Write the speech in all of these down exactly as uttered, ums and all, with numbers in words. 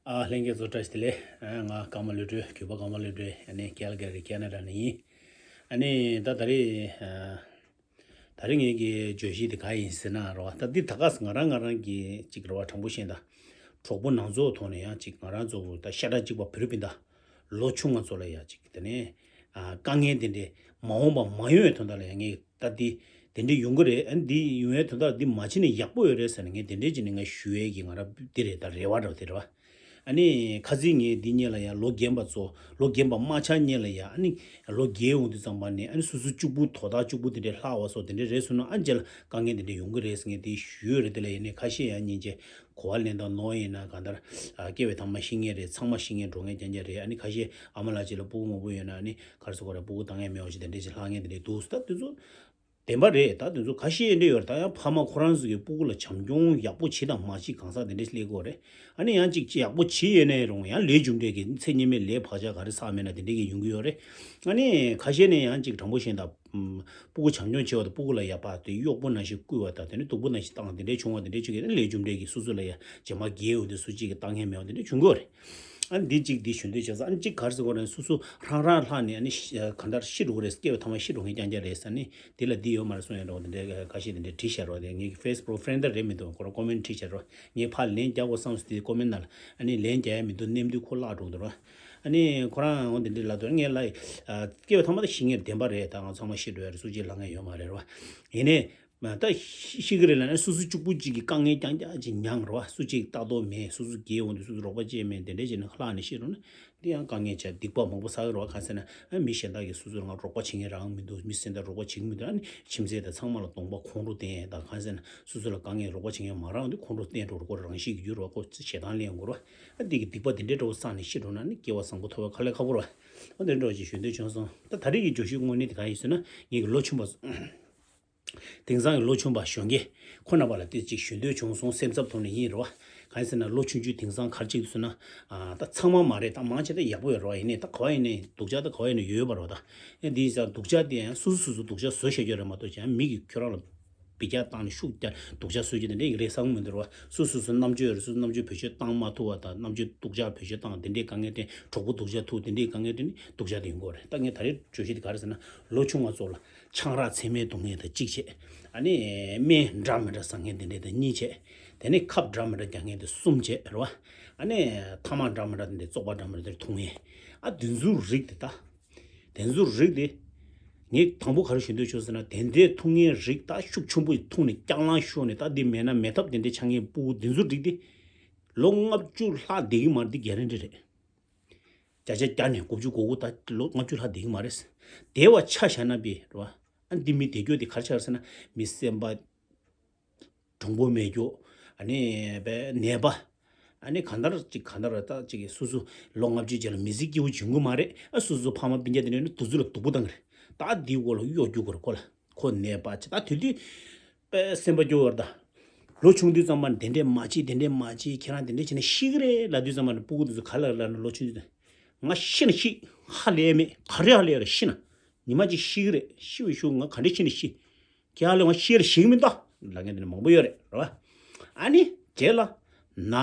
ཨ། ལྷན་རྒྱས་ཚོ་བཀྲ་ཤིས་བདེ་ལེགས། ཨ། ང་ཀརྨ་བློ་གྲོས། གུས་པ་ཀརྨ་བློ་གྲོས། ཨ་ནི་ཀལ་ག་རི་ཁེ་ན་ཌ་ནས་ཡིན། ཨ་ནི་ད་ད་རེས་ཨ་ད་རེས་ངེད་ཀྱི་བརྗོད་གཞི་དེ་ག་ཡིན་ཟེར་ན་རོ། ད་འདི་ད་ག་ང་རང་ང་རང་གི་ཅིག་རོ། དྲང་པོ་བཤད་ན་ད་གྲོགས་པོ་ནང་ཚོགས་ཐོག་ནས་ཡང་ཅིག་ང་རང་ཚོ་ད་ཤ་ཁྲག་གཅིག་པ་བོད་རིགས་སྤུན་ཟླ་ལོ་ཆུང་ང་ཚོ་ལ་ཡང་ཅིག་དེ་ནས་ཨ་དཀའ་ངལ་དེ་འདྲས་མ་འོངས་པ་མ་ཡོང་བའི་དོན་དག་ལ་ཡང་ངས་ད་འདི་དེ་འདྲས་ཡོང་གི་རེད། ཨ་འདི་ཡོང་བའི་དོན་དག་ལ་འདི་མ་བྱས་ན་ཡག་པོ་ཡོད་རེད་ཟེར་ནས་ངས་དེ་འདྲས་བྱས་ནས་ངས་ཞུ་ཡས་ཀྱི་ང་རང་འདི་རེད། ད་རེ་བ་འདྲ་བོ་དེ་རེད་བ། ཨ་ནི་ཁ་སང་ངས་འདི་སྔོན་ལ་ཡང་ལོ་རྒན་པ་ཚོ་ལོ་རྒན་པ་མ་ཆགས་སྔོན་ལ་ཡང་ཨ་ནི་ལོ་རྒས་ཡོང་དུས་ཙམ་པ་ནས་ཨ་ནི་སོ་སོ་གཅིག་པུ་དོ་བདག་གཅིག་པུ་དེ་འདྲས་ལྷག་པ་སོགས་དེ་འདྲས་རེད་སོང་ན་ཨ་རྗེས་ལ་དཀའ་ངལ་དེ་འདྲས་ཡོང་གི་རེད་ཟེར་ངས་དེ་ཞུས་ཡོད་རེད། དེ་ལ་ཡིན་ནའི་ཁ་ཤས་ཡང་སྙིང་རྗེ་གོ་བ་ལེན་སྟངས་ནོར་ཡིན་ན་གང་ལྟར་ཨ་སྐྱེ་བའི་མཐའ་མ་ཤི་མཁན་རེད། ཚང་མ་ཤི་མཁན་འགྲོ་མཁན་རྐྱང་རྐྱང་རེད། ཨ་ནི་ཁ་ཤས་ཨ་མ་ལགས་ཅིག་ལ་སྤུ་གུ་མང་པོ་ཡོད་ན་ཨ་ནི་ག་རེ་ཟེར་དགོས་རེད། སྤུ་གུ་ལྟ་མཁན་མེད་པ་ཞིག་དེ་འདྲས་ཅིག་ལྷག་མཁན་དེ་འདྲས་འདུག་ད་དེ་ཚོ་བདེན་པ་རེད། ད་དེ་ཚོ་ཁ་ཤས་འདྲ་ཡོད་རེད། ད་ཡང་ཕ་མ་ཁོ་རང་ཚོ་གི་སྤུ་གུ་ལ་བྱམས་སྐྱོང་ཡག་པོ་བྱེད་དང་མ་བྱེད་གང་ཟག་དེ་འདྲ་སླེབས་ཀྱི་ཡོད་རེད། ཨ་ནི་ཡང་ཅིག་ཅིག་ཡག་པོ་བྱེད་ཡོད་ནའི་རུང་ཡང་ལས་རྒྱུ་འབྲས་ཀྱི་ཚད་སྙེ་མའི་ལས་བག་ཆགས་ག་རེ་བསགས་མེད་ན་དེ་འདྲ་གི་ཡོང་གི་ཡོད་རེད། ཨ་ནི་ཁ་ཤས་ནས་ཡང་ཅིག་དྲང་པོ་བཤད་ན་ད་སྤུ་གུ་བྱམས་སྐྱོང་བྱེད་པ་དང་སྤུ་གུ་ལ་ཡག་པ་དེ་གཡོག་པོ་ནང་བཞིན་བསྐུལ་བ་དང་དེ་ནི་སྡུག་པོ་ནང་བཞིན་བཏང་དེ་འདྲ་བྱུང་བ་དེ་འདྲ་ཅིག་གི་ལས་རྒྱུ་འབྲས་ཀྱི་སོ་སོ་ལ་ཡང་རྗེས་མ་རྒས་འོང་དུས་སུ་ཅིག་གི་ལྟ་མཁན་མེད་པ་དེ་འདྲ་བྱུང་གི་ཡོད་རེད། ཨ་ནི་འདི་གཅིག་འདི་ཞུ་འདོད་བྱས་ཙང་ཨ་ནི་གཅིག་ག་རེ་ཟེར་དགོས་རེད། སོ་སོ་རང་རང་ལྷག་ནས་ཨ་ནི་གང་ལྟར་ཤི་འགྲོ་གི་རེད། སྐྱེ་བའི་ཐ་མ་ཤི་འགྲོ་མཁན་རྐྱང་རྐྱང་རེད་ཟེར་ནི་འདི་ལ་འདི་ཡོད་མ་རེད་གསུང་ཡ་འདྲ་བོ་འདི་འདྲའི་ཁ་ཤས་འདི་འདྲའི་བྲིས་བཞག་རོགས། དེ་ངེད་ཀྱི་ཕེ་སི་བུག་ཕེ་རེན་ཌི་རེད་མི་འདུག་ཁོ་རང་ཀོ་མེན་ཊི་བྲིས་བཞག་རོགས། ངས་ཕར་ལན་རྒྱག་དགོས་བསམ་སོང་། དེ་ཀོ་མེན་ཊི་ནང་ལ་ཨ་ནི་ལན་རྒྱག་ཡ་མི་འདུག་ནེམ་དུས་ཁོ་བརླག་འགྲོ་འདུག་རོགས། ཨ་ནི་ཁོ་རང་འོ་འདི་འདྲའི་ལབ་འདུག་ངས་ལབ་ཡ་སྐྱེ་བའི་ཐ་མ་ད་ཤི་མཁན་བདེན་པ་རེད། ད་ང་ཚང་མ་ཤི་འགྲོ་ཡ་རེད། སུ་གཅིག་ལབ་མཁན་ཡོད་མ་རེད་རོགས། ཡིན་ནའི། ད་ཤི་གི་རེད་ལབ་ན་སོ་སོ་གཅིག་པུ་གཅིག་གི་དཀའ་ངལ་རྐྱང་རྐྱང་ཅིག་མྱངས་རོ། སུ་གཅིག་ལྟ་རྟོག་མེད། སོ་སོ་རྒས་འོང་དུས་སོ་སོ་རོགས་པ་བྱེད་མེད། དེ་འདྲས་བྱས་ནས་ལྷག་ནས་ཤི་རུང་ན་འདི་ཡང་དཀའ་ངལ་ཆེ། སྡིག་པ་མང་པོ་བསགས་ཀྱི་རོ། གང་ཟེར་ན་ཨ་མི་གཞན་དག་གིས་སོ་སོ་ལ་ང་རོགས་པ་བྱེད་མཁན་རང་མི་འདུག་མི་གཞན་དག་རོགས་པ་བྱེད་ཀྱི་མི་འདུག་ཨ་ནི་ཁྱིམ་མཚེས་དང་ཚང་མ་ལ་གདོང་པ་ཁོང་ཁྲོ་བསྟན་ཡས་དང་། གང་ཟེར་ན་སོ་སོ་ལ་དཀའ་ངལ་རོགས་པ་བྱེད་མཁན་མ་རག་འོང་དུས་ཁོང་ཁྲོ་བསྟན་འགྲོ་རུ། ཁོ་རང་ཞི་གི་རྒྱུ་རོ། ཁོ་ཞེ་སྡང་ལེན་དགོས་རོ། ཨ་འདི་གི་སྡིག་པ་དེ་འདྲས་འདྲ་བོ་བསགས་ནས་ཤི་རུང་ན་ཨ་ནི་སྐྱེ་བ་བཟང་པོ་ཐོབ་པ་དཀའ་ལས་ཁག་པོ་རོ། ཨ་དེ་འདྲ་བོ་ཅིག་ཞུ་འདོད་བྱུང་སོང་། ད་ད་རེས་ཀྱི་བརྗོད་གཞི་དངོས་གནས་དེ་ག་ཡིན་ཟེར་ན་ངེད་ཀྱི་ལོ་ཆུང་བ། དེང་སང་གི་ལོ་ཆུང་བ་གཞོན་སྐྱེས་ཁོ་རྣམ་པ་ལ་དེ་ཅིག་ཞུ་འདོད་བྱུང་སོང་། སེམས་འཚབ་ཐོག་ནས་ཡིན་རེད་བ། གང་ཡིན་ཟེར་ན་ལོ་ཆུང་ཆུང་དེང་སང་ག་རེ་ཅིག་ཟེར་ན། ཨ་ད་ཚང་མ་མ་རེད། ད་མང་ཆེ་ད་ཡག་པོ་ཡོད་རེད་བ། ཡིན་ནའི་ད་ག་བ་ཡིན་ནའི་སྡུག་ཅག་ད་ག་བ་ཡིན་ནའི་ཡོད་ཡོད་པ་རེད་བ། ད་ཡང་འདི་ཡིན་ཙང་སྡུག་ཅག་དེ་ཡང་སོ་སོ་སོ་སོ་སྡུག་ཅག་བཟོ་བཞག་རྒྱུ་རེད་མ་གཏོགས་ཅང་མི་གིས་ཁྱོད་རང་ལ་འབུད་རྒྱག་བཏང་ནས་ཤུགས་རྒྱག་སྡུག་ཅག་བཟོ་རྒྱུ་དེ་འདྲ་ཡིན་རེད་བསམ་གྱི་མི་འདུག་རེད་བ། སོ་སོ་སོ་རྣམ་དཔྱོད་རེད། སོ་སོ་རྣམ་དཔྱོད་བེད་སྤྱོད་བཏང་མ་ཐུབ་པ་དང་། རྣམ་དཔྱོད་སྡུག་ཅག་བེད་སྤྱོད་བཏང་། དེ་འདྲའི་དཀའ་ངལ་དེ། གྲོགས་པོ་སྡུག་ཅག་ཐུག་དེ་འདྲའི་དཀའ་ངལ་དེ་ནི་སྡུག་ཅག་དེ་ཡིན་དགོས་རེད། ད་ངས་ད་རེས་བརྗོད་གཞི་དེ་ག་རེ་ཟེར་ན། ལོ་ཆུང་བ་ཚོ་ལ་ཆང་རག་མཚན་མའི་སྡུག་བསྔལ་དང་གཅིག་བྱས། ཨ་ནི་སྨན་འདྲ་མི་འདྲ་ཟ་མཁན་དེ་འདྲ་དང་གཉིས་བྱས། དེ་ནས་ཁབ་འདྲ་མི་འདྲ་རྒྱག་མཁན་དེ་གསུམ་བྱས་རེད་བ། ཨ་ནི་ཐ་མག་འདྲ་མི་འདྲ་དེ་འདྲ་བཙོག་པ་འདྲ་མི་འདྲ་དེ་འཐུང་མཁན། ཨ་དེ་ཚོའི་རིགས་དེ་ད། དེ་ཚོའི་རིགས་དེ། ངས་དང་པོ་ག་རེ་ཞུ་འདོད་བྱུང་ཟེར་ན། དེ་འདྲའི་འཐུང་མཁན་རིགས་ད་ཤུགས་ཆེན་པོ་འཐུང་ནས་རྐྱང་ལངས་ཤོར་ནས་ད་འདི་མེད་ན་མེད་ཐབས་དེ་འདྲའི་ཆགས་མཁན་སྤུ་གུ་དེ་ཚོའི་རིགས་དེ། ལོ་ལྔ་བཅུ་ལྷག་བསྡད་ཀྱི་མ་རེད། འདི་གྷ་རན་ཊི་རེད། བརྒྱ་ཆ་བརྒྱ་ནས་དགུ་བཅུ་གོ་དགུ་ད་ལོ་ལྔ་བཅུ་ལྷག་བསྡད་ཀྱི་མ་རེད། བསྡད་པ་ཆ་བཞག་ན་པས་རེད་བ། ཨ་འདི་མི་བསྡད་རྒྱུ་དེ་ག་རེ་ཆགས་རེད་ཟེར་ན། མི་སེམས་པ་གྲུང་པོ་མེད་རྒྱུ། ཨ་ནི་པས་ནད་པ། ཨ་ནི་གང་ལྟར་ཅིག་གང་ལྟར་ད་ཅིག་སོ་སོ་ལོ་ལྔ་བཅུའི་རྗེས་ལ་མི་ཚེ་སྐྱིད་པོ་འབྱུང་གི་མ་རེད། ཨ་སོ་སོ་ཕ་མ་སྤུན་ཀྱག་དེ་འདྲ་ཡོད་ན་དེ་ཚོ་ལ་སྡུག་པོ་བཏང་གི་རེད། ད་འདིའི་འོག་ལ་གཡོ་སྒྱུ་དགོས་རེད་ཁོ་ལ། ཁོ་ནད་པ་ཆེ། ད་དེ་དུས་པས་སེམས་པ་སྐྱོ་བར་ད། ལོ་ཆུང་དུས་ཙམ་པ་དེ་འདྲས་མ་བྱེད། དེ་འདྲས་མ་བྱེད། ཁྱེད་རང་དེ་འདྲས་བྱས་ན་ཤི་གི་རེད་ལབ་དུས་ཙམ་པ་ནི་སྤུ་གུ་དེ་ཚོ་ག་ལ་ལབ་ན། ལོ་ཆུང་དུས་ང་ཤི་ན་ཤི། ཧ་ལས་མེད། ག་རེ་ཧ་ལས་རེད། ཤི་ན་ཉི་མ་གཅིག་ཤི་གི་རེད། ཤི་བའི་ཤུགས་ང་ག་འདྲས་ཤི་ན་ཤི། ཁྱེད་ཧ་ལས་ང་ཤི་རེད་ཤི་གི་མི་འདུག་ལབ་མཁན་དེ་འདྲ་མང་པོ་ཡོད་རེད་རེད་བ། ཨ་ནི་རྗེས་ལ་ན་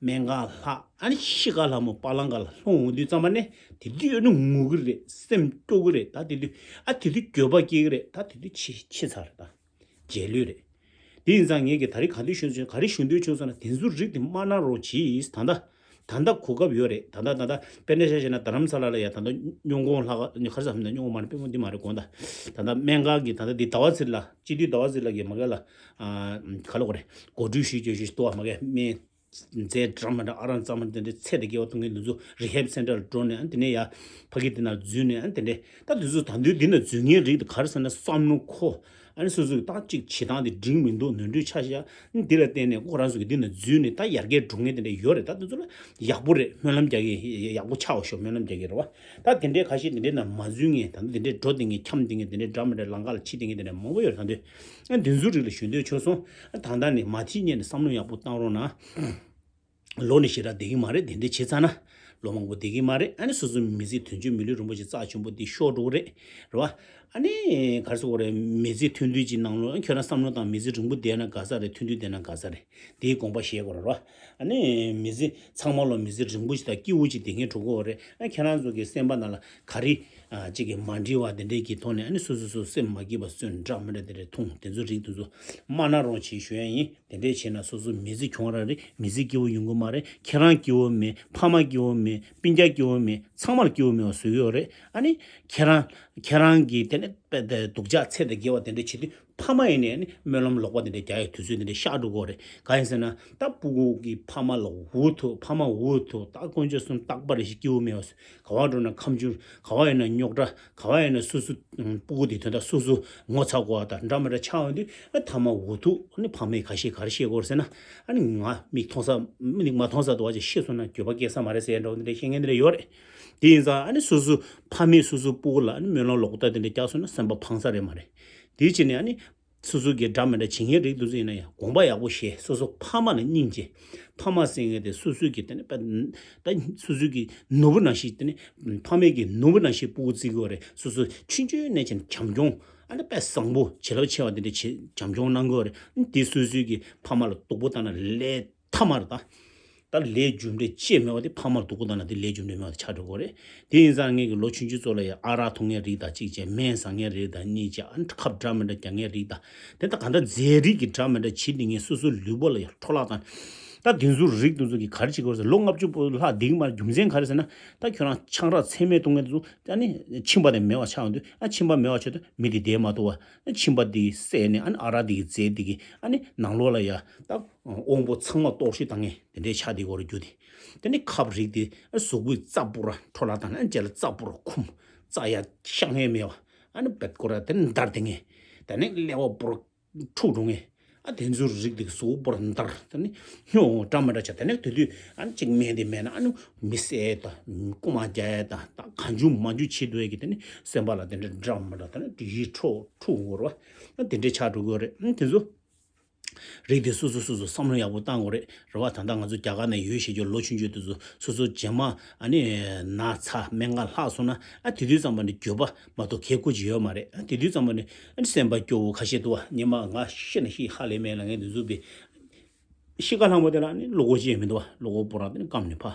སྨན་ཁང་ལྷག་ཨ་ནི་ཤི་ཁ་ལྷ་མོ་པ་ལང་ཁ་ལ་ལྷུང་འོང་དུས་ཙམ་པ་ནི་དེ་དུས་ཨ་ནི་ངུ་གི་རེད། སེམས་སྐྱོ་གི་རེད། ད་དེ་དུས་ཨ་དེ་དུས་འགྱོད་པ་སྐྱེ་གི་རེད། ད་དེ་དུས་འཆི་འཆི་ཚར་རེད་ད། རྗེས་ལུས་རེད། དེ་ཡིན་ཙང་ངས་ཀྱི་ད་རེས་ག་དུས་ཞུ་ག་རེ་ཞུ་འདོད་བྱུང་ཟེར་ན། དེ་ཚོའི་རིགས་དེ་མ་གནང་རོགས་གྱིས། ད་ལྟ་ད་ལྟ་གོ་སྐབས་ཡོད་རེད། ད་ལྟ་ད་ལྟ་དཔེར་ན་ཆ་བཞག་ན་རྡ་རམ་ས་ལ་ལ་ཡ་ད་ལྟ་སྨྱུང་ཁུངས་ལྷག་ག་ག་རེ་ཟེར་མིན་ན། སྨྱུང་ཁུངས་མ་རེད། དཔེ་མོ་འདི་མ་རེད་དགོངས་དག་ད་ལྟ་སྨན་ཁང་གི་ད་ལྟ་འདི་ཟླ་བ་ཚེ་རིང་ལགས། སྤྱི་འཐུས་ཟླ་བ་ཚེ་རིང་ལགས་ཀྱིས་མ་ག་ལ་ཨ་ག་ལ་གོ་རེད། གོ་སྒྲིག་ཞུས་བྱས་ཞུས་ཏོ་མ་ག་སྨན་རྫས་འདྲ་མི་འདྲ་ཨ་རང་གཙང་མ་དེ་འདྲའི་ཚད་དང་འགལ་བ་གཏོང་མཁན་དེ་ཚོ་རི་ཧེབ་སེན་ཊར་ལ་འགྲོ་ནས། ཨ་དེ་ནས་ཡ་ཕ་གི་དེ་ན་འཛུལ་ནས། ཨ་དེ་འདྲས་ད་དེ་ཚོ་ད་དུང་འདི་ན་འཛུལ་མཁན་རིགས་དེ་ག་རེ་ཟེར་ན། བསམ་བློ་འཁོར། ཨ་ནི་སོ་སོ་གི་ད་ཅིག་བྱེད་སྟངས་དེ་འགྲིག་མི་འདུག་ནོར་འཁྲུལ་ཆགས་ཤག་འདི་ལ་བརྟེན་ནས་ཁོ་རང་ཚོ་གི་འདི་ན་འཛུལ་ནས་ད་ཡར་རྒྱས་འགྲོ་མཁན་དེ་འདྲ་ཡོད་རེད། ད་དེ་ཚོ་ལ་ཡག་པོ་རེད། སྨོན་ལམ་རྒྱག་གི། ཡག་པོ་ཆགས་ཤོག་སྨོན་ལམ་རྒྱག་གི་རེད་བ། ད་དེ་འདྲའི་ཁ་ཤས་དེ་འདྲའི་ནང་མ་འཛུལ་མཁན། ད་དེ་འདྲའི་འགྲོ་བསྡད་མཁན། འཁྱམས་བསྡད་མཁན། དེ་འདྲའི་འདྲ་མི་འདྲ་ལམ་ཁ་ལ་ཕྱིན་བསྡད་མཁན་དེ་འདྲ་མང་པོ་ཡོད་རེད། ད་དུས་ཨ་དེ་ཚོའི་རིགས་ལ་ཞུ་འདོད་བྱུང་སོང་། ཨ་ད་ལྟ་ནས་མ་འཐད་སྔོན་ནས་བསམ་བློ་ཡག་པོ་བཏང་རོགས་གནང་། ལོ་ནི་ཞེ་དྲག་བསྡད་ཀྱི་མ་རེད། དེ་འདྲ་བྱས་ཚར་ན་ལོ་མང་པོ་བསྡད་ཀྱི་མ་རེད། ཨ་ནི་སོ་སོའི་མི་ཚེ་དོན་གཅོད་མི་ལུས་རིན་པོ་ཆེ་བསགས་ཆེན་པོ་འདི་ཤོར་འགྲོ་གི་རེད། རེད་བ། ཨ་ནི་ག་རེ་ཟེར་དགོས་རེད། མི་ཚེ་ཐུང་ཐུང་ཅིག་ནང་ལོགས་ཁྱོད་རང་བསམ་བློ་བཏང་། མི་ཚེ་རིང་པོ་བསྡད་ན་དགའ་ས་རེད། ཐུང་ཐུང་བསྡད་ན་དགའ་ས་རེད། དེའི་དགོངས་པ་བཞེས་དགོས་རེད་རོ། ཨ་ནི་མི་ཚེ་ཚང་མ་ལོ་མི་ཚེ་རིང་པོ་ཞིག་དང་སྐྱིད་པོ་ཅིག་བསྡད་མཁན་འགྲོ་གི་ཡོད་རེད། ཨ་ཁྱེད་རང་ཚོ་གི་སེམས་པ་ནང་ལ་ག་རེ་ཨ་ཅིག་གི་མ་འགྲིག་པ་དེ་འདྲས་ཀྱི་ཐོག་ནས། ཨ་ནི་སོ་སོ་སོ་སེམས་མ་སྐྱིད་པ་སོན་འདྲ་མི་འདྲ་དེ་འདྲས་མཐོང་། དེ་ཚོ་རིགས་དེ་ཚོ་མ་གནང་རོགས་བྱེད་ཞུ་ཡ་ཡིན། དེ་འདྲས་བྱས་ན་སོ་སོ་མི་ཚེ་གྱོང་རག་རེད། མི་ཚེ་སྐྱིད་པོ་ཡོང་གི་མ་རེད། ཁྱེད་རང་སྐྱིད་པོ་མེད། ཕ་མ་སྐྱིད་པོ་མེད། སྤུན་ཀྱག་སྐྱིད་པོ་མེད། ཚང་མར་སྐྱིད་པོ་མེད་པ་བཟོ་གི་ཡོད་རེད། ཨ་ནི་ཁྱེད་རང་ཁྱེད་རང་གི་དེ་ནས་དཔེ་དེ་སྡུག་ཅག་ཚད་དང་བརྒལ་བ་དེ་འདྲ་བྱེད་དུས། ཕ་མ་ཡིན་ནའི་ཨ་ནི་སྨོན་ལམ་ལོག་པ་དེ་འདྲ་རྒྱག་ཡའི་དུས་ཚོད་དེ་འདྲ་ཤར་འགྲོ་གི་ཡོད་རེད། གང་ཡིན་ཟེར་ན། ད་སྤུ་གུ་གི་ཕ་མ་ལ་འུ་ཐུག་ཕ་མ་འུ་ཐུག་ད་དཀོན་མཆོག་གསུམ་རྟག་པར་ཞིག་སྐྱིད་པོ་མེད་པ། ག་བ་འགྲོ་ན་ཁ་མཆུ། ག་བ་ཡིན་ན་རྙོག་དྲ། ག་བ་ཡིན་ན་སོ་སོ་སྤུ་གུ་དེ་དོན་དག་སོ་སོ་ངོ་ཚ་དགོས་པ་དང་འདྲ་མི་འདྲ་ཆགས་ཡོང་དུས། ཨ་ཐ་མ་འུ་ཐུག་ཨ་ནི་ཕ་མས་ག་ཤེད་ག་རེ་བཤད་དགོས་རེད་ཟེར་ན། ཨ་ནི་ང་མིག་མཐོང་ས་མིག་མ་མཐོང་ས་དུ་བ་ཅིག་ཤེས་སོང་ན་འགྱོད་པ་སྐྱེ་ས་མ་རེད་ཟེར་འདྲ་བོ་འདི་འདྲ་བཤད་མཁན་འདི་འདྲ་ཡོད་རེད། དེ་ཡིན་ཙང་ཨ་ནི་སོ་སོ་ཕ་མས་སོ་སོ་སྤུ་གུ་ལ་ཨ་ནི་སྨོན་ལམ་ལོག་པ་དེ་འདྲ་རྒྱག་སོང་ན་སེམས་པ་ཕངས་ས་རེད་མ་རེད། དེ་བྱས་ནས་ཨ་ནི་སོ་སོ་གི་འདྲ་མི་འདྲ་བྱེད་མཁན་རིགས་དེ་ཚོ་ཡིན་ན་ཡང་དགོངས་པ་ཡག་པོ་བཞེས། སོ་སོ་ཕ་མ་ལ་སྙིང་རྗེ། ཕ་མ་ཟེར་མཁན་དེ་སོ་སོའི་གི་དེ་ནི་དཔེ་ད་སོ་སོའི་གི་ནོར་བུ་ནང་བཞིན། དེ་ནི་ཕ་མའི་གི་ནོར་བུ་ནང་བཞིན་སྤུ་གུ་བརྩི་དགོས་རེད། སོ་སོ་ཆུང་ཆུང་ནས་ཀྱང་བྱམས་སྐྱོང་། ཨ་ནི་དཔེ་བཟང་པོ་བྱིན་རླབས་ཆེ་བ་དེ་འདྲ་བྱེད། བྱམས་སྐྱོང་གནང་དགོས་རེད། དེ་སོ་སོའི་གི་ཕ་མ་ལ་སྡུག་པོ་བཏང་ན་ལས་མཐའ་མར་ད། ད་ལས་རྒྱུ་འབྲས་ཅི་མེད་པ་དེ་ཕ་མར་སྡུག་པོ་བཏང་ན་དེ་ལས་རྒྱུ་འབྲས་མེད་པ་དེ་ཆགས་འགྲོ་གི་རེད། དེ་ཡིན་ཙང་ངེད་ཀྱི་ལོ་ཆུང་ཆུང་ཚོ་ལ་ཡང་ཨ་རག་འཐུང་མཁན་རིགས་དང་གཅིག་བྱས། སྨན་ཟ་མཁན་རིགས་དང་གཉིས་བྱས། ཨ་ཁབ་འདྲ་མི་འདྲ་རྒྱག་མཁན་རིགས་དང་། དེ་ད་ག་འདྲ་རྫས་རིགས་ཀྱི་འདྲ་མི་འདྲ་བྱེད་ནི་ངས་སོ་སོའི་ལུས་པོ་ལ་ཡང་འཕྲོ་བརླག་བཏང་། ད་དེ་ཚོ་རིགས་དེ་ཚོ་གི་ག་རེ་བྱེད་དགོས་ཟེར། ལོ་ལྔ་བཅུ་ལྷག་བསྡད་ཀྱི་མ་རེད། རྒྱུ་མཚན་ག་རེ་ཟེར་ན། ད་ཁྱོད་རང་ཆང་རག་ཚད་མེད་གཏོང་མཁན་དེ་ཚོ་ཨ་ནི་མཆིན་པ་དེ་མེད་པ་ཆགས་ཡོང་དུས། ཨ་མཆིན་པ་མེད་པ་ཆགས་དུས་མི་དེ་བསྡད་མ་ཐུབ་པ། ཨ་མཆིན་པ་དེ་བསད་ནས་ཨ་ནི་ཨ་རག་དེ་གི་རྫས་དེ་གི་ཨ་ནི་ནང་ལོགས་ལ་ཡ་ད་དབང་པོ་ཚང་མ་གཏོར་བཤིག་བཏང་མཁན་དེ་འདྲའི་ཆ་དེ་གོ་རུ་རྒྱུ་དེ། དེ་ནི་ཁབ་རིགས་དེ་ཨ་གཟུགས་པོའི་རྩ་བོ་ར་འཕྲོ་བརླག་བཏང་ནས། ཨ་རྗེས་ལ་རྩ་བོ་ར་འཁུམ། རྩ་ཡ་ཤ་ངན་མེད་པ། ཨ་ནི་བེད་ཀོ་ར་དེ་ནི་འདར་དེ་ངན། དེ་ནི་ཀླད་པ་བོ་ར་འཁྲུག་འགྲོ་ངེས། ཨ་དེ་ཚོའི་རིགས་དེ་གཟུགས་པོ་ར་འདར། དེ་ནི་སྨྱོ་འདྲ་མི་འདྲ་བྱ། དེ་ནི་དེ་དུས་ཨ་ནི་གཅིག་སྨན་དེ་མེད་ན་ཨ་ནི་མི་བསད་དང་རྐུ་མ་རྒྱག་ཡ་དང་། ད་གང་བྱུང་མང་བྱུང་བྱེད་འདུག་ཡ་གི་དེ་ནི་སེམས་པ་ལ་དེ་འདྲ་འདྲ་མི་འདྲ། དེ་ནི་ཡིད་འཕྲོག་འཁྲུག་འོང་གི་རེད་བ། ཨ་དེ་འདྲའི་ཆགས་འགྲོ་གི་ཡོད་རེད། ཨ་དེ་ཚོ་རིགས་དེ་སོ་སོ་སོ་སོ་བསམ་བློ་ཡག་པོ་བཏང་དགོས་རེད། རེད་བ། ད་ལྟ་ང་ཚོ་རྒྱ་གར་ནང་ཡོད་བཤད་རྒྱུ་ལོ་ཆུང་ཆུང་དེ་ཚོ་སོ་སོ་རྗེས་མ་ཨ་ནི་ན་ཚ་སྨན་ཁང་ལྷག་སོང་ན། ཨ་དེ་དུས་ཙམ་པ་ནི་འགྱོད་པ་མ་གཏོགས་གལ་ཁུར་གྱི་ཡོད་མ་རེད། ཨ་དེ་དུས་ཙམ་པ་ནི་ཨ་ནི་སེམས་པ་སྐྱོ་བོ་ཁ་ཤས་འདུག་བ། ཉི་མ་ང་ཤི་ན་ཤི་ཧ་ལས་མེད་ལབ་མཁན་དེ་ཚོ་བས། ཤི་ཁ་ལྷང་པོ་དེ་ལ་ནི་བློ་ཁོག་ཅིག་མི་འདུག་བ། བློ་ཁོག་པོ་རང་དེ་ནི་སྐམ་ནས་ཕ།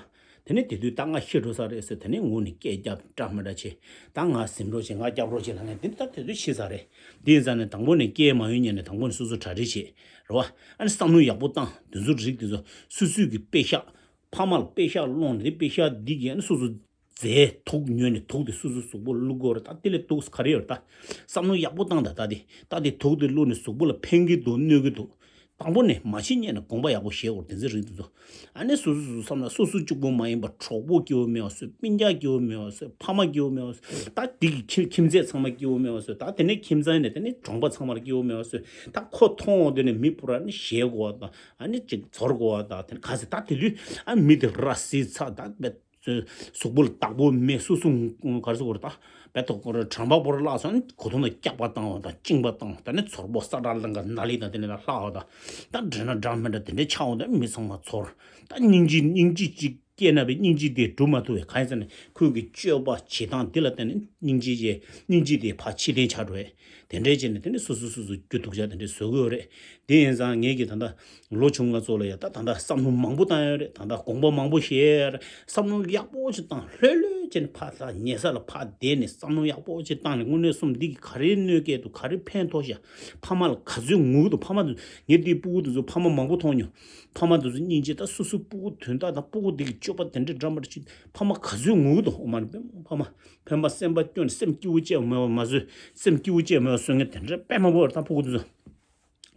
དེ་ནས་དེ་དུས་ད་ང་ཤི་འགྲོ་ས་རེད་ཟེར། དེ་ནས་ངུ་ནས་སྐད་རྒྱབ་འདྲ་མི་འདྲ་བྱེད། ད་ང་གཟིམ་རོགས་བྱེད། ང་རྒྱབ་རོགས་བྱེད་ལབ་མཁན་དེ་ནི་ད་དེ་དུས་ཤི་ས་རེད། དེ་ཡིན་ཙང་ནས་དང་པོ་ནས་སྐད་མ་ཡོང་ཉན་ནས་དང་པོ་ནས་སོ་སོ་གྲ་སྒྲིག་བྱེད། རེད་བ། ཨ་ནི་བསམ་བློ་ཡག་པོ་བཏང་། དེ་ཚོ་རིགས་དེ་ཚོ་སོ་སོའི་གི་པེ་ཤག་ཕ་མ་ལ་པེ་ཤག་སློང་ནས། དེ་པེ་ཤག་འདི་གི་ཨ་ནི་སོ་སོ་རྫས་དུག་ཉོས་ནས་དུག་དེ་སོ་སོའི་གཟུགས་པོ་བླུག་དགོས་རེད། ད་དེ་ལས་སྡུག་ག་རེ་ཡོད་རེད། ད་བསམ་བློ་ཡག་པོ་བཏང་། ད་ད་དེ་ད་དེ་དུག་དེ་བླུགས་ནས་གཟུགས་པོ་ལ་ཕན་གྱི་འདུག་གནོད་ཀྱི་འདུག་དང་པོ་ནས་མ་ཤི་སྔོན་ནས་དགོངས་པ་ཡག་པོ་བཞེས་དགོས་རེད། དེ་ཚོའི་རིགས་དེ་ཚོ། ཨ་ནི་སོ་སོ་སོ་སོ་བསམ་ན་སོ་སོ་གཅིག་པོ་མ་ཡིན་པ། གྲོགས་པོ་སྐྱིད་པོ་མེད་པ་བཟོས། སྤུན་ཀྱག་སྐྱིད་པོ་མེད་པ་བཟོས། ཕ་མ་སྐྱིད་པོ་མེད་པ་བཟོས། ད་དེ་གི་ཁྱིམ་ཁྱིམ་མཚེས་ཚང་མ་སྐྱིད་པོ་མེད་པ་བཟོས། ད་དེ་ནས་ཁྱིམ་ཚང་ནས་དེ་ནས་གྲོང་པ་ཚང་མར་སྐྱིད་པོ་མེད་པ་བཟོས། ད་ཁོ་མཐོང་འོང་དུས་ནས་མི་སྤུ་ར་ནི་ཞེད་དགོས་པ་དང་། ཨ་ནི་ཅིག་ཚོར་དགོས་པ་དང་། དེ་ནས་ག་ཚོད་ད་དེ་དུས་ཨ་མི་དེ་ར་བཟི་ཚར། ད་བེད་གཟུགས་པོ་ལ་བདག་པོ་མེད། སོ་སོ་ག་རེ་ཟེར་དགོས་རེད། ད་བེད་ཐོག་གོ་ར་གྲམ་པ་པོ་ར་བརླག་སོང་ན་གོ་ཐོག་ན་སྐྱག་པ་བཏང་བ་དང་། བཅིངས་པ་བཏང་། ད་ནི་ཚོར་པོ་ས་བཀྲ་ལང་ཀ་ན་ལི་དང་དེ་ནས་ལ་ལྷག་པ་དང་། ད་འདྲེ་ན་འདྲ་མི་འདྲ་དེ་འདྲའི་ཆགས་འོང་། ད་མི་ཚང་མ་ཚོར། ད་སྙིང་རྗེ་སྙིང་རྗེ་ཅིག་སྐྱེས་ན་བས་སྙིང་རྗེ་དེ་སྒྲུབ་མ་ཐུབ་པས། གང་ཡིན་ཟེར་ན་ཁོའི་གི་སྤྱོད་པ་བྱེད་སྟངས་དེ་ལ་བརྟེན་ནས་སྙིང་རྗེ་ཅེས་སྙིང་རྗེ་དེ་ཕར་ཕྱིར་འཐེན་ཆགས་འགྲོ་བས། དེ་འདྲས་བྱས་ནས་དེ་ནི་སོ་སོ་སོ་སོ་རྒྱུ་སྡུག་ཅག་དེ་འདྲས་བཟོ་གི་ཡོད་རེད། དེ་ཡིན་ཙང་ངེད་ཀྱིས་ད་ལྟ་ལོ་ཆུང་ང་ཚོ་ལ་ཡ་ད་ད་ལྟ་བསམ་བློ་མང་པོ་བཏང་ཡོད་རེད། ད་ལྟ་དགོངས་པ་མང་པོ་བཞེས་ཡོད་རེད། བསམ་བློ་ཡག་པོ་ཅིག་བཏང་། ལྷོད་ལྷོད་བྱས་ནས་ཕར་ད་ཉལ་ས་ལ་ཕར་བསྡད་ནས་བསམ་བློ་ཡག་པོ་ཅིག་བཏང་ནས། དངོས་གནས་སོམ་འདི་གིས་ག་རེ་གནོད་སྐྱེལ་འདུག་ག་རེ་ཕན་ཐོགས་ཤག་ཕ་མ་ལ་ག་ཚོད་ངུ་གི་འདུག་ཕ་མ་དེ་ངས་དེའི་སྤུ་གུ་དེ་ཚོ་ཕ་མ་མང་པོ་མཐོང་མྱོང་། ཕ་མ་དེ་ཚོ་སྙིང་རྗེ། ད་སོ་སོའི་སྤུ་གུ་དོན་དག་དང་སྤུ་གུ་དེ་གི་སྤྱོད་པ་དེ་འདྲས་འདྲ་མི་འདྲ་ཅིག་ཕ་མ་ག་ཚོད་ངུ་གི་འདུག་ཨོ་མ་རེད། ཕ་མ་ཕན་པ་སེམས་པ་སྐྱོ་ནས་སེམས་སྐྱིད་པོ་བྱས་མེད་པ་མ་བཟོས། སེམས་སྐྱིད་པོ་བྱས་མེད་པ་བཟོ་མཁན་དེ་འདྲས་དཔེ་མང་པོ་ཡོད་རེད། ད་སྤུ་གུ་དེ་ཚོ།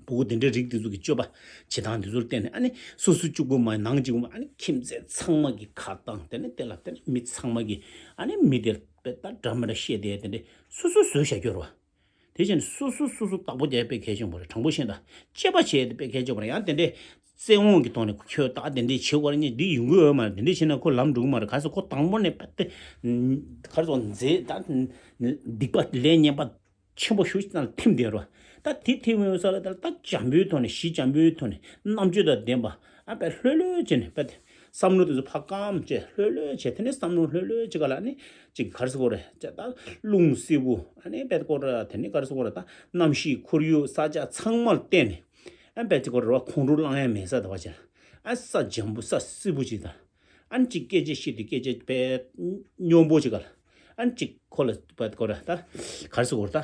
སྤུ་གུ་དེ་འདྲའི་རིགས་དེ་ཚོ་གི་སྤྱོད་པ་བྱེད་སྟངས་དེ་ཚོར་བརྟེན་ནས། ཨ་ནི་སོ་སོ་གཅིག་པུ་མ་ཡིན་ནང་གཅིག་པུ་མ། ཨ་ནི་ཁྱིམ་མཚེས་ཚང་མ་གི་ཁ་བཏང་། དེ་ནས་དེ་ལ་དེ་ནས་མི་ཚང་མ་གི་ཨ་ནི་མི་དེར་དཔེ་ད་འདྲ་མི་འདྲ་བཤད་དེ་དེ་འདྲས་སོ་སོ་བཟོས་བཞག་རྒྱུ་རེད་བ། དེ་བཞིན་སོ་སོ་སོ་སོ་བདག་པོ་རྒྱག་དཔེ་གལ་ཆེན་པོ་རེད། དྲང་པོ་བཤད་ན་ད་དཔྱད་པ་བྱས་ཏེ་དཔེ་གལ་ཆེན་པོ་རེད། ཡང་དེ་འདྲས་བཙན་དབང་གི་ཐོག་ནས་ཁྱོད་ད་དེ་འདྲས་བྱེད་དགོས་རེད། ཉིད་འདི་ཡོང་གི་ཡོད་མ་རེད། དེ་འདྲས་བྱས་ན་ཁོ་ལམ་འགྲོ་གི་མ་རེད། ག་ཟེར་ཁོ་དང་པོ་ནས་དཔེ་དེ་ག་རེ་ཟེར་མཛེས་ད་སྡིག་པ་ལས་ངན་པ་ཆེན་པོ་ཞེ་ཅིག་ནང་ལ་ཐིམ་བསྡད་རོ། ད་དེ་ཐིམ་ཡོད་ས་ལ་ད་ད་འཇམ་པོའི་ཐོག་ནས་གཞི་འཇམ་པོའི་ཐོག་ནས་རྣམ་དཔྱོད་དང་ལྡན་པ་ཨ་དཔེ་ལྷོད་ལྷོད་བྱས་ནས་དཔེ་དེ་ བསམ་བློ་དེ་ཚོ་ཕར་སྐམ་བྱས་ལྷོད་ལྷོད་བྱས། དེ་ནས་བསམ་བློ་ལྷོད་ལྷོད་བྱེད་ག་ལ་ནི་ཅིག་ག་རེ་ཟེར་དགོས་རེད། ཅེ་ད་རླུང་བསིལ་པོ་ཨ་ནི་དཔེ་སྐོར་ར། དེ་ནི་ག་རེ་ཟེར་དགོས་རེད། ད་གནམ་གཤིས་ཁོར་ཡུག་ས་ཆ་ཚང་མར་བལྟས་ནས་ཨ་དཔེ་སྐོར་ར་ཁོང་ཁྲོ་ལངས་ཡ་མེད་ས། ད་བ་ཅེ་ཨ་ས་འཇམ་པོ་ས་བསིལ་པོ་ཅིག་དང་། ཨ་ནི་ཅིག་སྐད་ཆ་བཤད་དུས་སྐད་ཆ་དཔེ་སྙོམས་པོ་ཅིག་ག་ལ། ཨ་ནི་ཅིག་ཁོ་ལ་དཔེ་སྐོར་ར་ད་ག་རེ་ཟེར་དགོས་རེད། ད་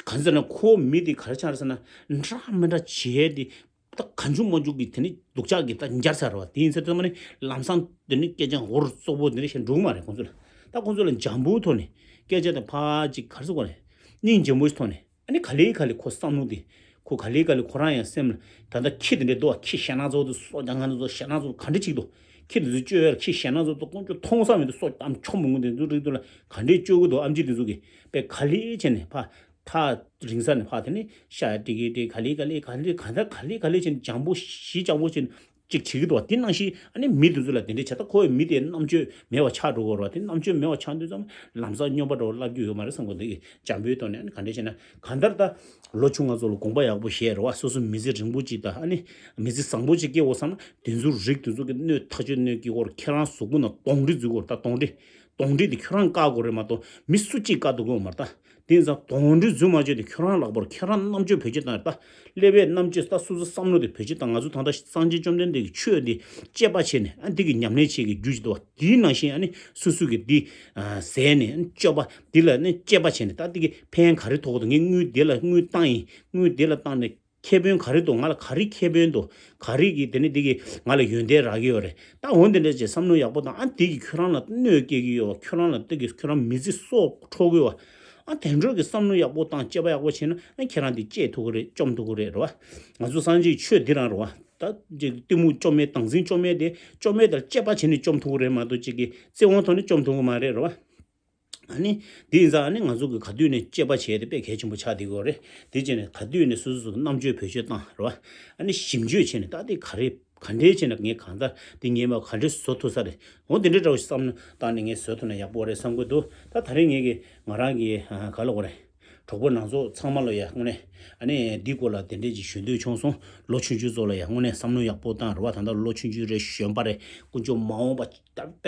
ག་རེ་ཟེར་ན་ཁོ་མི་དེ་ག་རེ་ཆགས་རེད་ཟེར་ན་འདྲ་མི་འདྲ་བྱས་ཏེ། ད་གང་བྱུང་མང་བྱུང་གི་དེ་ནི་སྡུག་ཅག་གི་ད་འབྱར་ཚར་བ་དེ་ཡིན་ཚེ། ཚང་མ་ནི་ལམ་སང་དེ་ནི་སྐད་ཆ་འོར་ཙོག་པོ་དེ་འདྲ་བཤད་འགྲོ་གི་མ་རེད། ཁོང་ཚོ་ལ་ད་ཁོང་ཚོ་ལ་འཇམ་པོའི་ཐོག་ནས་སྐད་ཆ་དེ་ཕར་ཅིག་ག་རེ་ཟེར་དགོས་རེད། སྙིང་རྗེ་མོ་ཞིག་ཐོག་ནས་ཨ་ནི་ག་ལེ་ག་ལེ་ཁོ་བསམ་བློ་དེ་ཁོ་ག་ལེ་ག་ལེ་ཁོ་རང་ཡང་སེམས་ལ་ད་ལྟ་ཁྱི་དེ་འདྲ་འདུག་བ། ཁྱི་ཞེད་སྣང་ཚ་པོ་དེ་སོ་རྒྱག་ང་ཚོ་ཞེད་སྣང་ཚ་པོ་ག་འདྲ་ཅིག་འདུག་ཁྱི་དེ་ཚོ་བཅོས་ཡ་ལ་ཁྱི་ཞེད་སྣང་ཚ་པོ་དེ་དཀོན་མཆོག་མཐོང་ས་མི་འདུག་སོ་ཏམ་ཆོམ་མི་འདུག་དེ་ཚོ་རིགས་དེ་ལ་ག་འདྲ་བཅོས་གི་འདུག་ཨམ་ཆི་དེ་ཚོ་གིས་དཔེ་ག་ལེ་བྱས་ནས་ཕར། ཐག་རིང་ས་ནས་ཕར་དེ་ནི་ཤ་ཡ་ཏི་གི་ཏི་ག་ལེ་ག་ལེ་ག་ལེ་ག་ད་ག་ལེ་ག་ལེ་བྱས་ནས་འཇམ་པོ་ཞི་འཇམ་པོ་བྱས་ནས་ཅིག་བྱེད་ཀྱི་འདུག་བ། དེ་ནང་བཞིན་ཨ་ནི་མི་དེ་ཚོ་ལ་དེ་འདྲ་བྱས། ད་ཁོ་བའི་མི་དེ་རྣམ་དཔྱོད་མེད་པ་ཆགས་འགྲོ་གི་རེད་བ། དེ་རྣམ་དཔྱོད་མེད་པ་ཆགས་དུས་ཙམ་ལམ་སང་སྨྱོན་པ་འདྲ་བོ་ལབ་རྒྱུ་ཡོད་མ་རེད་བསམ་གི་འདུག་འཇམ་པོའི་ཐོག་ནས་ཨ་ནི་ག་འདྲ་བྱས་ན། གང་ལྟར་ད་ལོ་ཆུང་ང་ཚོ་ལ་དགོངས་པ་ཡག་པོ་བཞེས་རེད་བ། སོ་སོ་མི་ཚེ་རིང་པོ་ཅིག་དང་ཨ་ནི་མི་ཚེ་བཟང་པོ་ཅིག་སྐྱེལ་དགོས་བསམ་ན། དེ་ཚོ་རིགས་དེ་ཚོ་གི་སྣོད་ཐག་ཆོད་སྣོད་ཀྱི་སྐོར་ཁྱེད་རང་གཟུགས་པོ་ནང་གདོན་འདྲེ་འཛུལ་དགོས་རེད། ད་གདོན་འདྲེ། གདོན་འདྲེ་དེ་ཁྱོད་རང་བཀག་དགོས་རེད་མ་གཏོགས་མི་སུ་གཅིག་བཀག་ཐུབ་ཀྱི་ཡོད་མ་རེད་ད། དེ་ཡིན་ཙང་གདོན་འདྲེ་འཛུལ་མ་བཅུག་དེ་ཁྱོད་རང་ལག་པར་ཁྱེད་རང་རྣམ་དཔྱོད་བེད་སྤྱོད་བཏང་ཡོད་ད། ཀླད་པའི་རྣམ་དཔྱོད་ད་སོ་སོ་བསམ་བློ་དེ་བེད་སྤྱོད་བཏང་། ང་ཚོ་ད་ལྟ་སངས་རྒྱས་བཅོམ་ལྡན་འདས་ཀྱི་ཆོས་འདི་དཔྱད་པ་བྱས་ནས་ཨ་འདི་གི་ཉམས་ལེན་བྱེད་ཀྱི་རྒྱུ་ཞིག་འདུག་བ། དེའི་ནང་བཞིན་ཨ་ནི་སོ་སོ་གི་འདི་ཟས་ནས་ཨ་ནི་སྤྱོད་པ་འདི་ལ་ནི་དཔྱད་པ་བྱས་ནས། ད་འདི་གི་ཕན་ག་རེ་ཐོགས་འདུག་ངས་དངུལ་འདི་ལ་དངུལ་བཏང་ཡིན། དངུལ་འདི་ལ་བཏང་ནས། ཁེ་ཕན་ག་རེ་འདུག་ང་ལ་ག་རེ་ཁེ་ཕན་འདུག་ག་རེ་གི་དེ་ནི་དེ་གི་ང་ལ་ཡོན་ཏན་རག་གི་ཡོད་རེད། ད་འོ་དེ་འདྲ་བྱས་བསམ་བློ་ཡག་པོ་བཏང་། ཨ་དེ་གི་ཁྱོད་རང་ལ་གནོད་སྐྱེལ་གི་ཡོད། ཁྱོད་རང་ལ་དེ་གི་ཁྱོད་རང་མི་ཚེ་སྲོག་འཕྲོག་གི་ཡོད། ཨ་དེ་འདྲ་གི་བསམ་བློ་ཡག་པོ་བཏང་། དཔྱད་པ་ཡག་པོ་བྱས་ན་ཨ་ཁྱེད་རང་དེ་སྐྱེལ་ཐུབ་ཀྱི་རེད། བཅོམ་ཐུབ་ཀྱི་རེད། རེད་བ། ང་ཚོ་སངས་རྒྱས་ཆོས་འདི་རང་རེད་བ། ད་ཅིག་གཏི་མུག་བཅོམ་མེད། བདག་འཛིན་བཅོམ་མེད་དེ། བཅོམ་མེད་དེ་དཔྱད་པ་བྱས་ནས་བཅོམ་ཐུབ་ཀྱི་རེད་མ་གཏོགས་ཅིག་གི་བཙན་དབང་ཐོག་ནས་བཅོམ་ཐུབ་ཀྱི་མ་རེད། རེད་བ། ཨ་ནི། དེ་ཡིན་ཙང་ཨ་ནི་ང་ཚོ་གི་ག་དུས་ནས་དཔྱད་པ་བྱས་ཏེ་དཔེ་གལ་ཆེན་པོ་ཆགས་བསྡད་ཀྱི་ཡོད་རེད། དེ་བྱས་ནས་ག་དུས་ནས་སོ་སོ་སོ་རྣམ་དཔྱོད་བེད་སྤྱོད་བཏང་། རེད་བ། ཨ་ནི་ཞིབ་འཇུག་བྱས་ནས་ད་དེ་ག་རེ་ག་འདྲས་བྱས་ན་ངས་གང་ལྟར་དེ་ངས་མ་ག་འདྲས་བཟོ་ཐུབ་ས་རེད། འོ་དེ་འདྲས་འདྲ་བོ་ཞིག་བསམ་བློ་བཏང་ནས་ངས་བཟོ་ཐུབ་ན་ཡག་པོ་རེད་བསམ་གྱི་འདུག་ད་ད་རེས་ངས་གི་ང་རང་གི་ག་ལ་གོ་རེད། གྲོགས་པོ་ནང་ཚོ་ཚང་མ་ལ་ཡ་དངོས་གནས་ཨ་ནི་འདི་སྐོར་ལ་དེ་འདྲས་ཀྱི་ཞུ་འདོད་བྱུང་སོང་། ལོ་ཆུང་ཆུང་ཚོ་ལ་ཡ་དངོས་གནས་བསམ་བློ་ཡག་པོ་བཏང་། རེད་བ། ད་ལྟ་ལོ་ཆུང་ཆུང་རེད། གཞོན་པ་རེད། དཀོན་མཆོག་མ་འོངས་པ་ད་ལྟ་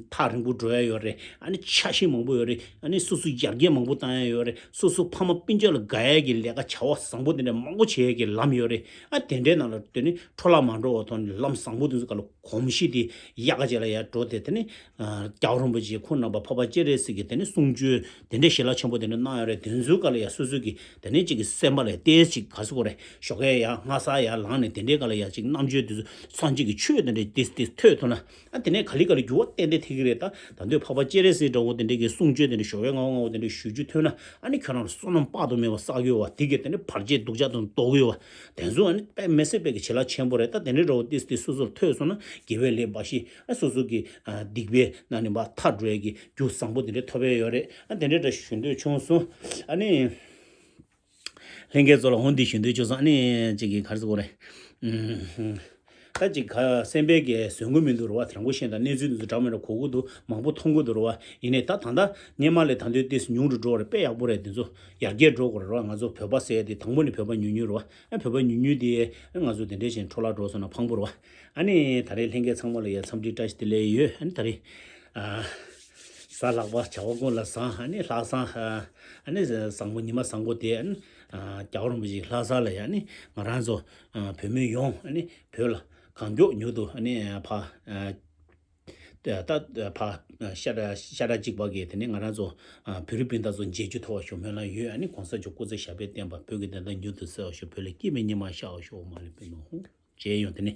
ཐག་རིང་པོ་འགྲོ་ཡ་ཡོད་རེད། ཨ་ནི་ཆ་ཤས་མང་པོ་ཡོད་རེད། ཨ་ནི་སོ་སོ་ཡར་རྒྱས་མང་པོ་བཏང་ཡ་ཡོད་རེད། སོ་སོ་ཕ་མ་སྤུན་ཀྱག་ལ་དགའ་ཡ་གི་ལས་ཀ་བྱ་བ་བཟང་པོ་དེ་འདྲ་མང་པོ་བྱེད་ཡ་གི་ལམ་ཡོད་རེད། ཨ་དེ་འདྲའི་ནང་ལ་དེ་ནི་འཕྲོ་བརླག་མ་འགྲོ་བ་ཐོག་ནས་ལམ་བཟང་པོ་དེ་ཚོ་ག་ལ་གོམས་གཤིས་དེ་ཡག་ག་བྱས་ལ་ཡར་འགྲོ་དེ། དེ་ནི་རྒྱལ་བ་རིན་པོ་ཆེ་ཁོང་རྣམ་པ་འཕགས་པ་སྤྱན་རས་གཟིགས་ཀྱི་དེ་ནི་གསུང་ཆོས་དེ་འདྲའི་ཞལ་ལག་ཆེན་པོ་དེ་འདྲ་གནང་ཡོད་རེད། དེ་ཚོའི་སྐབས་ལ་ཡ་སོ་སོ་གི་དེ་ནི་གཅིག་གི་སེམས་པ་ལ་ཏོག་ཙམ་ག་རེ་ཟེར་དགོས་རེད། ཞོགས་ཀས་ཡར་སྔ་ས་ཡར་ལངས་ནས་དེ་འདྲའི་སྐབས་ལ་ཡ་གཅིག་རྣམ་དཔྱོད་དེ་ཚོ་སངས་རྒྱས་ཀྱི་ཆོས་དེ་འདྲ་ཏོག་ཙམ་ཏོག་ཙམ་ཐོས་ཐུབ་ན། ཨ་དེ་ནས་ག་ལེ་ག་ལེ་འགྱུར་བ་ཏན་ཏན་ཐེབས་ཀྱི་རེད། ད་ད་དུང་འཕགས་པ་སྤྱན་རས་གཟིགས་འདྲ་བོ་དེ་འདྲའི་གི་གསུང་ཆོས་དེ་འདྲ་ཞོགས་ཀས་སྔ་པོ་སྔ་པོ་དེ་འདྲ་ཞུ་རྒྱུ་ཐོས་ན། ཨ་ནི་ཁྱོད་རང་ལ་བསོད་ནམས་དཔག་ཏུ་མེད་པ་བསགས་ཀྱི་ཡོད་བ། དེ་གིས་དེ་ནི་བར་ཆད་སྡུག་ཅག་དང་ཟློག་གི་ཡོད་བ། དེ་ཚོ་ཨ་ནི་དཔེ་མི་སྲིད་པའི་གི་བྱིན་རླབས་ཆེན་པོ་རེད། ད་དེ་འདྲའི་འདྲ་བོ་ཏོག་ཙམ་སོ་སོར་ཐོས་སོང་ན་དགེ་བའི་ལས་འབའ་ཞིག་ཨ་སོ་སོ་གི་ཨ་སྡིག་པའི་ནང་ནས་མར་ཐར་འགྲོ་ཡ་གི་རྒྱུ་བཟང་པོ་དེ་འདྲ་ཐོབ་ཡ་ཡོད་རེད། ཨ་དེ་འདྲའི་འདྲ་ཞུ་འདོད་བྱུང་སོང་། ཨ་ནི། ལྷན་རྒྱས་ཚོ་ལ་འོང་འདི་ཞུ་འདོད་བྱུང་སོང་། ཨ་ནི་ཅིག་གི་ག་རེ་ཟེར་དགོས་རེད། ཨུམ། ད་ཅིག་ག་སེམས་པའི་གི་བཟོད་སྒོམ་མི་འདུག་རེད་བ། དྲང་པོ་བཤད་ན་གནས་ཚུལ་འདི་ཚོ་འདྲ་མི་འདྲ་གོ་གི་འདུག་མང་པོ་མཐོང་གི་འདུག་རེད་བ། ཡིན་ནའི་ད་ད་ལྟ་སྔོན་མ་ལས་ད་དུང་ཏོག་ཙམ་ཉུང་རུ་འགྲོ་བ་རེད། དཔེ་ཡག་པོ་རེད། འདི་ཚོ་ཡར་རྒྱས་འགྲོ་དགོས་རེད་བ། ང་ཚོ་བོད་པ་ཟེར་ཡ་དེ་དང་པོ་ནས་བོད་པ་ཉུང་ཉུང་རེད་བ། ཨ་བོད་པ་ཉུང་ཉུང་དེ་ཨ་ང་ཚོ་དེ་འདྲའི་བྱས་འཕྲོ་བརླག་འགྲོ་སོང་ན་ཕངས་པོ་རེད་བ། ཨ་ནི་ད་རེས་ལྷན་རྒྱས་ཚང་མ་ལ་ཡ་འཚམས་འདྲི་བཀྲ་ཤིས་བདེ་ལེགས་ཡོད། ཨ་ནི་ད་རེས་ཨ་གཟའ་ལྷག་པ་བྱ་བ་ཀུན་ལ་བཟང་། ཨ་ནི་ལྷག་བཟང་། ཨ་ནི་བཟང་པོ་ཉི་མ་བཟང་པོ་དེ། ཨ་ནི་རྒྱལ་བ་རིན་པོ་ཆེའི་ལྷག་བསངས་ལ་ཡ། ཨ་ནི་ང་རང་ཚོ་བོད་མི་ཡོངས་ཨ་ནི་བོད་ལ་གང་མགྱོགས་མྱུར་དུ་ཨ་ནི་ཕ་ད་ཕ་ཤ་ཁྲག་ཤ་ཁྲག་གཅིག་པ་གི་དེ་ནི་ང་རང་ཚོ་བོད་རིགས་སྤུན་ཟླ་ཚོ་མཇལ་རྒྱུ་ཐོབ་པ་ཤོག་སྨོན་ལམ་ཡོད། ཨ་ནི་གོང་ས་མཆོག་སྐུ་ཚེ་ཞབས་པད་བརྟན་པ། བོད་ཀྱི་བདེན་མཐའ་མྱུར་དུ་གསལ་བ་ཤོག་བོད་ལ་སྐྱིད་པའི་ཉི་མ་ཤར་བ་ཤོག་མ་ལུས་པའི་ནོར་ཧུང་། མཇལ་ཡོང་དེ་ནི།